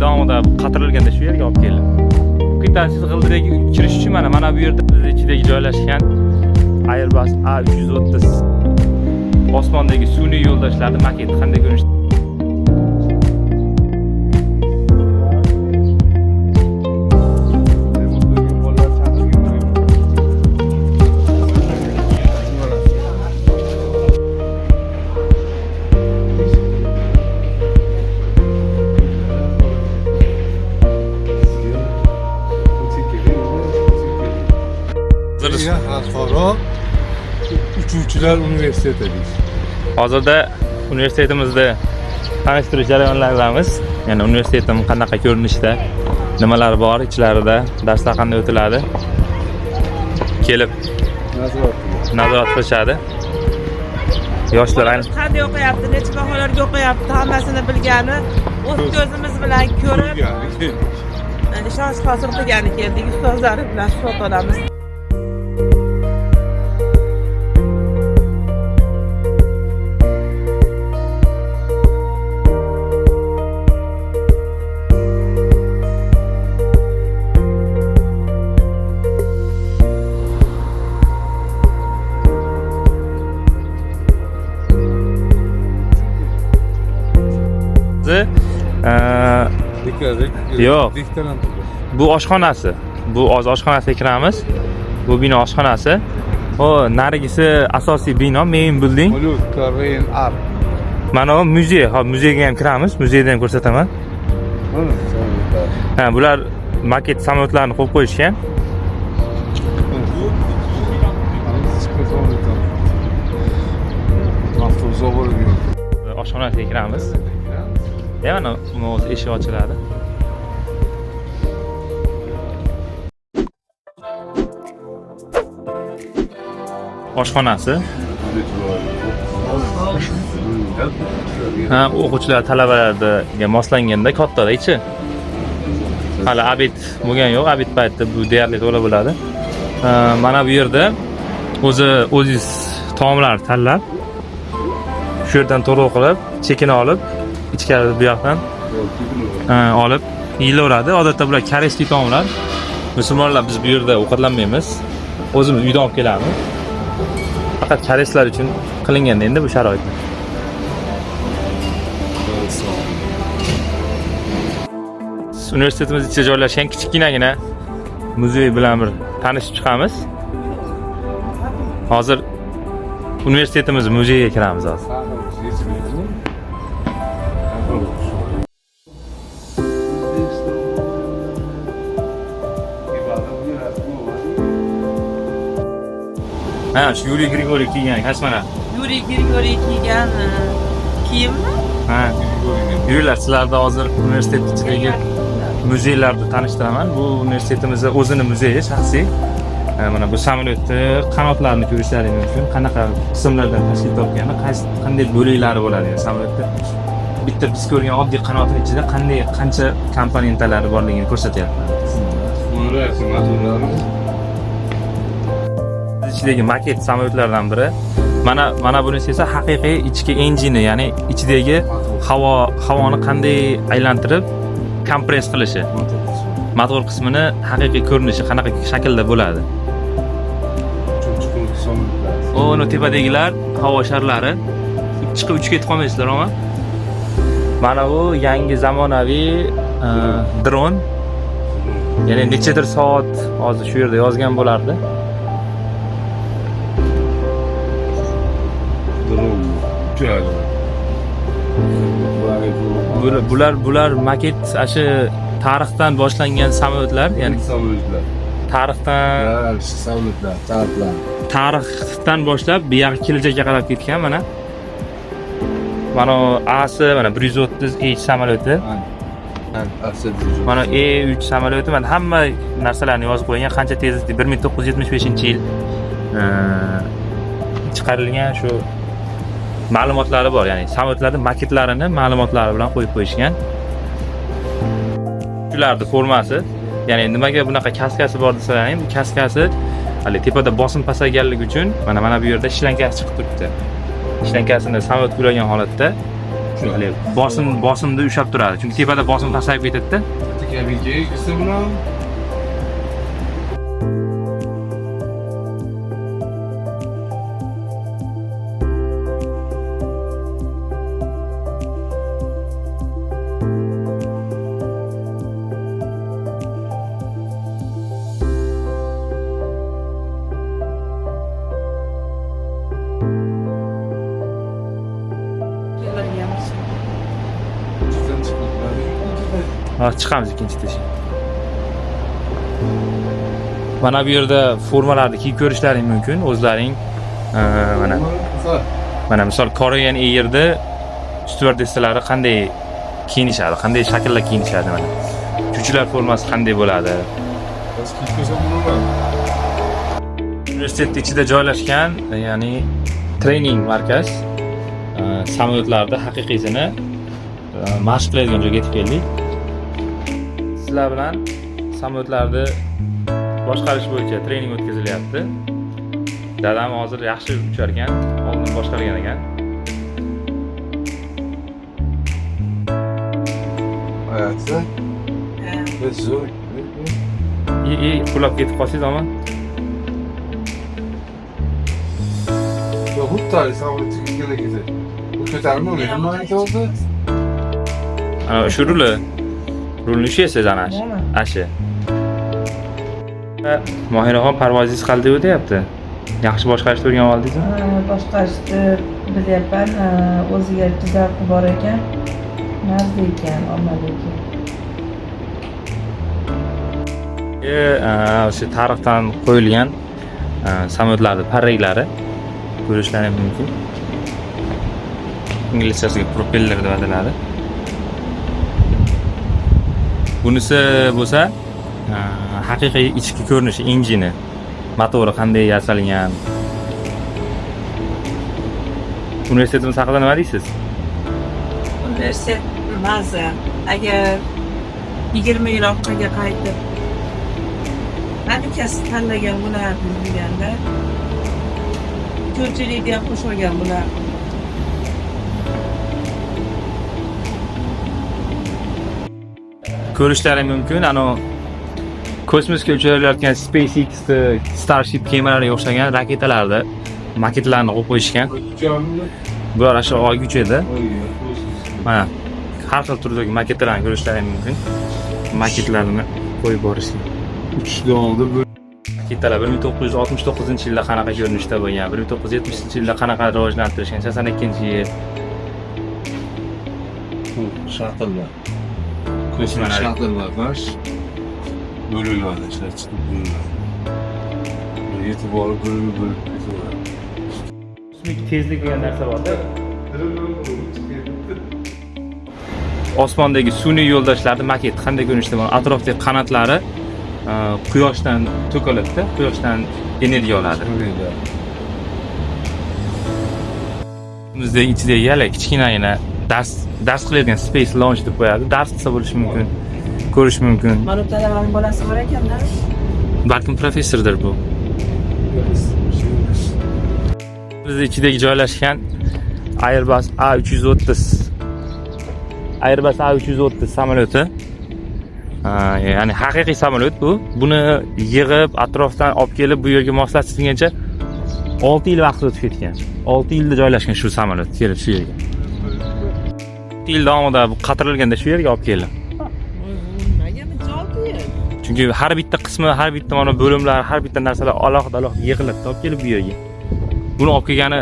davomida qatirilganda shu yerga olib keldim. Bittasi g'ildiragi kirish uchun mana bu yerda biz ichidagi joylashgan Airbus A330 osmondagi sun'iy yo'ldoshlarni maketi qanday ko'rinishi. Xalqaro uchuvchilar universiteti deydi. Hozirda universitetimizda tanishtirish jarayonlaridamiz. Ya'ni universitetim qanaqa ko'rinishda, nimalar bor ichlarida, darslar qanday o'tiladi. Kelib Nazorat. Nazorat qilishadi. Yoshlar ayni Qanday o'qiyapti, necha baholarga o'qiyapti, hammasini bilgani, o'z ko'zimiz bilan ko'rib, ishonch hosil qilgani keldik. Ustozlari bilan suhbat olamiz. Yo'q. Doktorantura. Bu oshxonasi. Bu hozir oshxonasiga kiramiz. Bu bino oshxonasi. O, narigisi asosiy bino, main building. Terrain Art. Mana bu muzey. Hop, muzeyga ham kiramiz. Muzeyda ham ko'rsataman. Mana samolyotlar. Ha, bular maket samolyotlarni qo'yib qo'yishgan. Chiqqan samolyotlar. Avtobus olib Oshxonasiga kiramiz. E, mana uni o'zi eshik ochiladi. Oshxonasi. Ha, o'quvchilar, talabalarga moslanganda katta ichi. Hali обед bo'lgan yo'q, обед paytida bu deyarli to'la bo'ladi. Ha, mana bu yerda o'zi o'zingiz taomlar tanlab, shu yerdan to'lov qilib, chekini olib, ichkari bu yoqdan, ha, olib yeyilaveradi. Odatda bular корейский taomlar. Musulmonlar biz bu yerda ovqatlanmaymiz. O'zimiz uydan olib kelamiz. Faqat koreyslar uchun qilingan endi bu sharoit. Universitetimiz ichida joylashgan kichkinagina muzey bilan bir tanishib chiqamiz. Hozir universitetimiz muzeyiga kiramiz hozir. Ha, shu Yuriy Grigoriy kiygan kosmonavt. Yuriy Grigoriy kiygan kiyimmi? Ha. Yuringlar, sizlarni hozir universitet ichidagi muzeylarni tanishtiraman. Bu universitetimizni o'zini muzeyi shaxsiy. Ha, mana bu samolyotni qanotlarini ko'rishlaring mumkin. Qanaqa qismlardan tashkil topgani, qaysi qanday bo'laklari bo'ladi. Yani samolyotda bitta biz ko'rgan oddiy qanotning ichida qanday qancha komponentalari borligini ko'rsatyapti. Motorlari. Ichidagi maket samolyotlardan biri. Mana bunisi esa haqiqiy ichki engine, ya'ni ichidagi havoni qanday aylantirib kompress qilishi, motor qismini haqiqiy ko'rinishi qanaqa shaklda bo'ladi. Uni tepadagilar havo sharlari. Chiqib uchib ketib qolmaysizlar, omma. Mana bu yangi zamonaviy dron. Ya'ni nechadir soat hozir shu yerda yozgan bo'lardi. Dron uchadi. Bular maket shu tarixdan boshlangan samolyotlar, ya'ni samolyotlar. Tarixdan Ha, samolyotlar, tarixlar. Tarixdan boshlab bu yoq kelajakka qarab ketgan mana. Mana Asi, mana 130 H samolyoti. Mana E3 samolyoti, mana hamma narsalarni yozib qo'ygan, qancha tezlikda 1975-yil chiqarilgan shu ma'lumotlari bor, ya'ni samolyotlarning maketlarini ma'lumotlari bilan qo'yib qo'yishgan. Shularni formasi, ya'ni nimaga bunaqa kaskasi bor desalaring, bu kaskasi hali tepada bosim pasayganligi uchun mana bu yerda shlankasi chiqib turibdi. Shlankasini samolyot ulagan holatda Haligi bosimni ushlab turadi. Chunki tepada bosim pasayib ketadi-da. Kabinkaga kirsa bo'ladi. Hozir chiqamiz ikkinchi teshik. Mana bu yerda formalarni kiyib ko'rishlaring mumkin o'zlaring. Mana. Mana misol Korean Air'da styuardessalari qanday kiyinishadi, qanday shaklda kiyinishadi mana. Uchuvchilar formasi qanday bo'ladi? Universitet ichida joylashgan, ya'ni training markaz, samolyotlarda haqiqiysini mashq qiladigan joyga yetib keldik. Sizlar bilan samolyotlarni boshqarish bo'yicha trening o'tkazilyapti. Dadam hozir yaxshi uchar ekan, oldin boshqargan ekan. Hayotda biz zo'r. Qulab ketib qolsangiz omon. Yo'q, xuddi samolyotga kelgan. Bu ko'tarilma o'ladi, nima aytyapti? Ana shu ruli. Rulni ushlaysiz ana shu. Ashi. Mohiraxon, parvozingiz qanday o'tyapti? Yaxshi boshqarishni o'rganib oldingizmi? Boshqarishni bilyapman, o'ziga yarasha zavqi bor ekan. Mazza ekan, omadi ekan. O'sha tarixdan qo'yilgan samolyotlarning parraklari ko'rishlari mumkin. Inglizchasiga propeller deb ataladi. Bunisi bo'lsa, haqiqiy ichki ko'rinishi, injini, motori qanday yasalgan. Universitetimiz haqida nima deysiz? Universitet maza. Agar 20 yil orqaga qaytib hamma tanlagan bo'lardim deganda, ko'pchilikni ham qo'shilgan bo'lardim. Ko'rishlari mumkin, ano kosmosga uchirilayotgan SpaceX Starship kemalariga o'xshagan raketalarni maketlarini qo'yib qo'yishgan. Bular shu oyga uchadi. Mana har xil turdagi maketlarni ko'rishlari mumkin. Maketlarni qo'yib borishgan. Uchish davomida Raketalar 1969-yilda qanaqa ko'rinishda bo'lgan, 1970-yilda qanaqa rivojlantirishgan, 82-yil. Shuttlelar. Kosmik shuttlelar bash bo'linadi, ishlab chiqib bo'linadi. Yetib borib bo'lib ketadi. Kosmik tezlik degan narsa borda. Osmondagi sun'iy yo'ldoshlarning maketi qanday ko'rinishda bo'lgan, atrofdagi qanotlari quyoshdan to'kiladi, quyoshdan energiya oladi. Bizdagi ichidagi hali kichkinagina dars qiladigan Space Lounge deb qo'yadi. Dars qilsa bo'lishi mumkin, ko'rish mumkin. Mana talabaning bolasi bor ekanda. Balkim professordir bu. Biz ichidagi joylashgan Airbus A330. Airbus A330 samolyoti. Ya'ni haqiqiy samolyot bu. Buni yig'ib, atrofdan olib kelib bu yerga moslashtirgancha 6 yil vaqt o'tib ketgan. 6 yilda joylashgan shu samolyot kelib shu yerga. 6 yil davomida bu qatirilganda shu yerga olib keldi. Nimaga buncha 6 yil? Chunki har bitta qismi, har bitta mana bo'limlar, har bitta narsalar alohida-alohida yig'ilib olib kelib bu yerga. Buni olib kelgani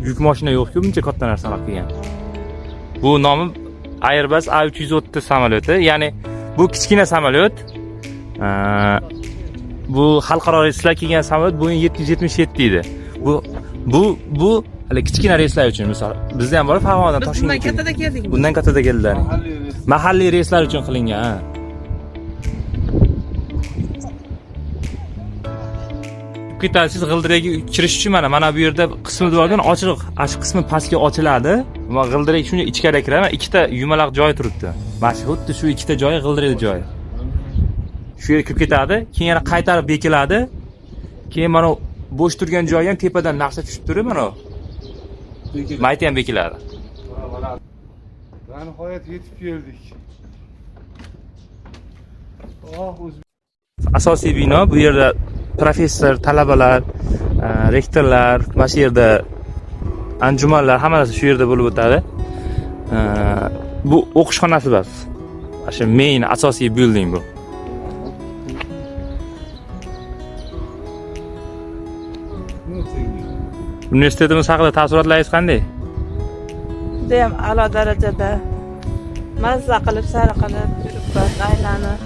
yuk mashina yo'q-ku, buncha katta narsani olib kelgan. Bu nomi Airbus A330 samolyoti, ya'ni bu kichkina samolyot. Bu xalqaro reyslar kelgan samolyot Boeing 777 edi. Bu hali kichkina reyslar uchun, misol bizda ham bor Farg'onadan Biz Toshkentga. bundan kattada keldik. Bundan kattada keldilar. Mahalliy reyslar uchun qilingan, ha. Ketasiz g'ildiragi kirish uchun mana bu yerda qismi borgan ochiq, ash qismi pastga ochiladi va g'ildirak shunday ichkariga kiradi. Mana ikkita yumaloq joy turibdi. Mana shu xuddi shu ikkita joyi g'ildirak joyi. Shu yerga kirib ketadi, keyin yana qaytarib bekiladi. Keyin mana bo'sh turgan joyi ham tepadan narsa tushib turib, mana mayti ham bekiladi. Va nihoyat yetib keldik. Oh, Asosiy bino bu yerda professor, talabalar, rektorlar, mana shu yerda anjumanlar hammasi shu yerda bo'lib o'tadi. Bu o'qish xonasi bas. Mana shu main asosiy building bu. Universitetimiz haqida taassurotlaringiz qanday? Judayam a'lo darajada mazza qilib, sayr qilib, yuribmiz, aylanib.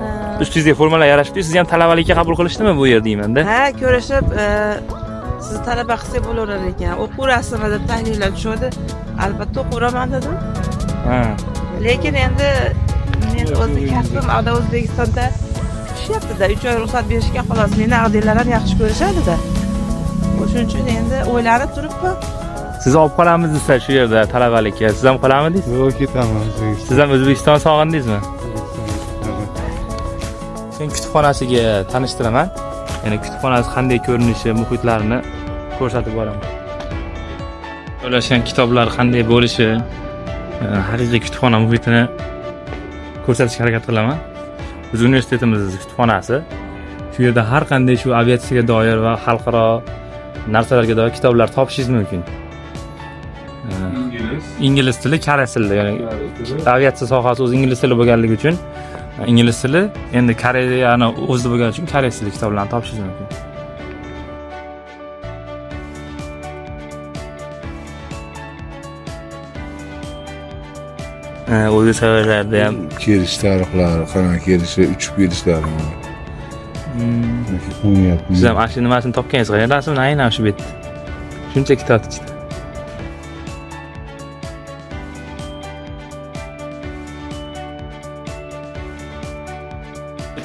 Ha. Ustingizga formalar yarashibdi. Sizni ham talabalikka qabul qilishdimi bu yer deymanda? Ha, ko'rishib, sizni talaba qilsak bo'laverar ekan. O'qiverasizmi deb takliflar tushdi. Albatta o'qiveraman dedim. Ha. Lekin endi men o'zi kasbim ada O'zbekistonda kutishyapti-da. 3 oy ruxsat berishgan xolos. Meni ag'diylar ham yaxshi ko'rishadi-da. O'shuning uchun endi o'ylanib turibman. Sizni olib qolamiz desa shu yerda talabalikka, siz ham qolamidingiz? Yo'q, ketaman O'zbekiston. Siz ham O'zbekiston sog'indingizmi? Sen kutubxonasiga tanishtiraman. Ya'ni kutubxonasi qanday ko'rinishi, muhitlarini ko'rsatib boraman. Joylashgan kitoblar qanday bo'lishi, haqiqiy kutubxona muhitini ko'rsatishga harakat qilaman. Biz universitetimiz kutubxonasi. Shu yerda har qanday shu aviatsiyaga doir va xalqaro narsalarga doir kitoblar topishingiz mumkin. Ingliz. Ingliz tili, koreys tili, ya'ni aviatsiya sohasi o'zi ingliz tili bo'lganligi uchun ingliz tili, endi Koreyani o'zida bo'lgani uchun koreys tili kitoblarni topishingiz mumkin. O'zi savollarda ham Kelish tarixlari, qanaqa kelishi, uchib kelishlari. Qo'nyapti. Siz ham ana shu nimasini topgansiz, qarang, rasmini aynan shu betda. Shuncha kitob ichida.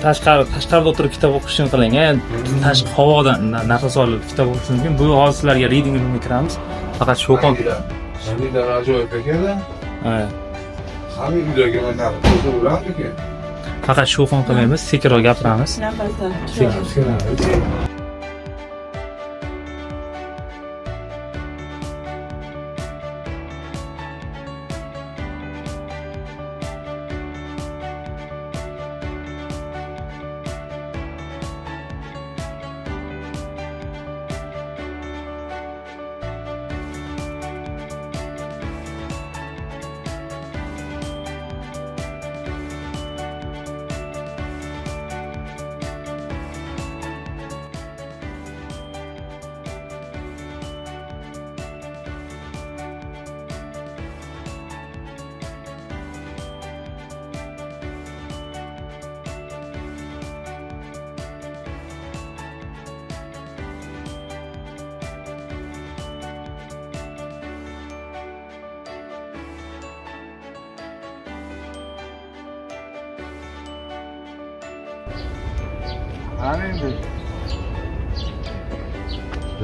Tashqarida o'tirib kitob o'qishni qiling, tashqi havodan nafas olib kitob o'qish mumkin. Bu hozir sizlarga reading roomga kiramiz. Faqat shovqin. Hamma ajoyib ekanda. Ha. Hamma uylarga mana qo'ysa bo'larmikin? Faqat shovqin qilmaymiz, sekinroq gapiramiz. Nafasdan. Sekin. Ana endi.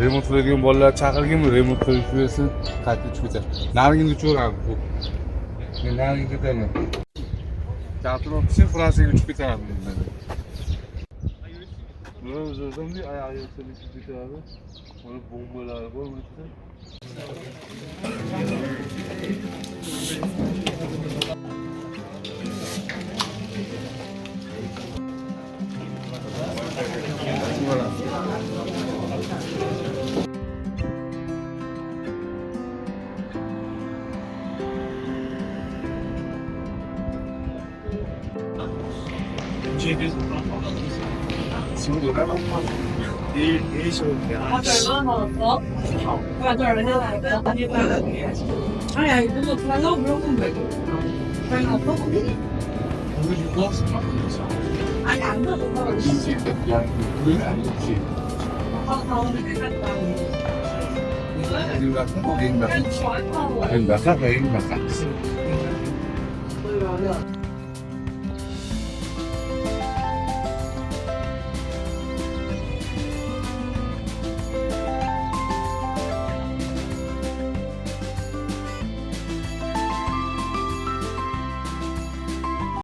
Remont qiladigan bolalar chaqirganmi, remont qilib bersin, qaytib uchib ketadi. Narigini uchaveradi bu. Men nariga ketaman. Chaqirib olsin, Fransiyaga uchib ketadi. Bular o'zimni oyog'i uchib ketadi. Uni bombalari bor bu yerda.